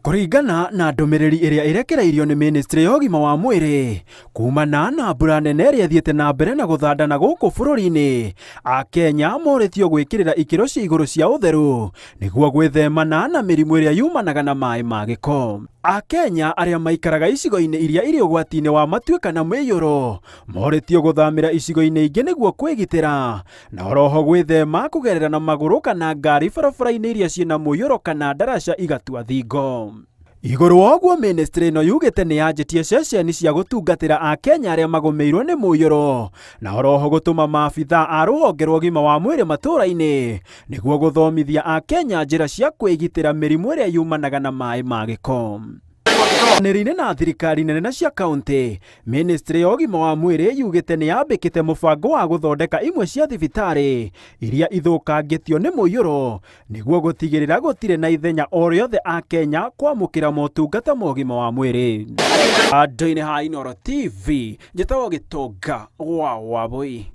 Kũringana na ndũmĩrĩri ĩrĩa ĩrekereirio nĩ ministry ya ũgima wa mwĩrĩ kumana na mbura nene ĩrĩa ĩthiĩte na mbere na gũthandana gũkũ bũrũri-inĩ, Akenya morĩtio gwĩkĩrĩra ikĩro cia igũrũ cia ũtheru nĩguo gwĩthemana na mĩrimũ ĩrĩa yumanaga na maĩ ma gĩko. Akenya arĩa maikaraga icigo-inĩ iria irĩ ũgwati-inĩ wa matuĩka na mĩiyũro morĩtio gũthamĩra icigo-inĩ ingĩ nĩguo kwĩgitĩra na oroho gwĩthema kũgerera na magũrũ kana ngari barabara-inĩ iria ciĩna mũiyũro kana ndaraca igatua thingo. Igũrũ wa ũguo ministry ĩno yugĩte nĩ yanjĩtie ceceni cia gũtungatĩra Akenya arĩa magũmĩirwo nĩ mũiyũro na oroho gũtũma maabithaa a rũhonge rwa ũgima wa mwĩrĩ matũũra-inĩ nĩguo gũthomithia Akenya njĩra cia kwĩgitĩra mĩrimũ ĩrĩa yumanaga na maĩ ma gĩko. Nĩrĩ-inĩ na thirikari nene na cia kaunti, ministry ya ũgima wa mwĩrĩ yugĩte nĩ yambĩkĩte mũbango wa gũthondeka imwe cia thibitarĩ iria ithũkangĩtio nĩ mũiyũro nĩguo gũtigĩrĩra gũtirĩ na ithenya o rĩothe Akenya kwamũkĩra motungata ma ũgima wa mwĩrĩ. Andũ-inĩ ha Inooro TV, njĩtagwo Gĩtonga wa Wabũi.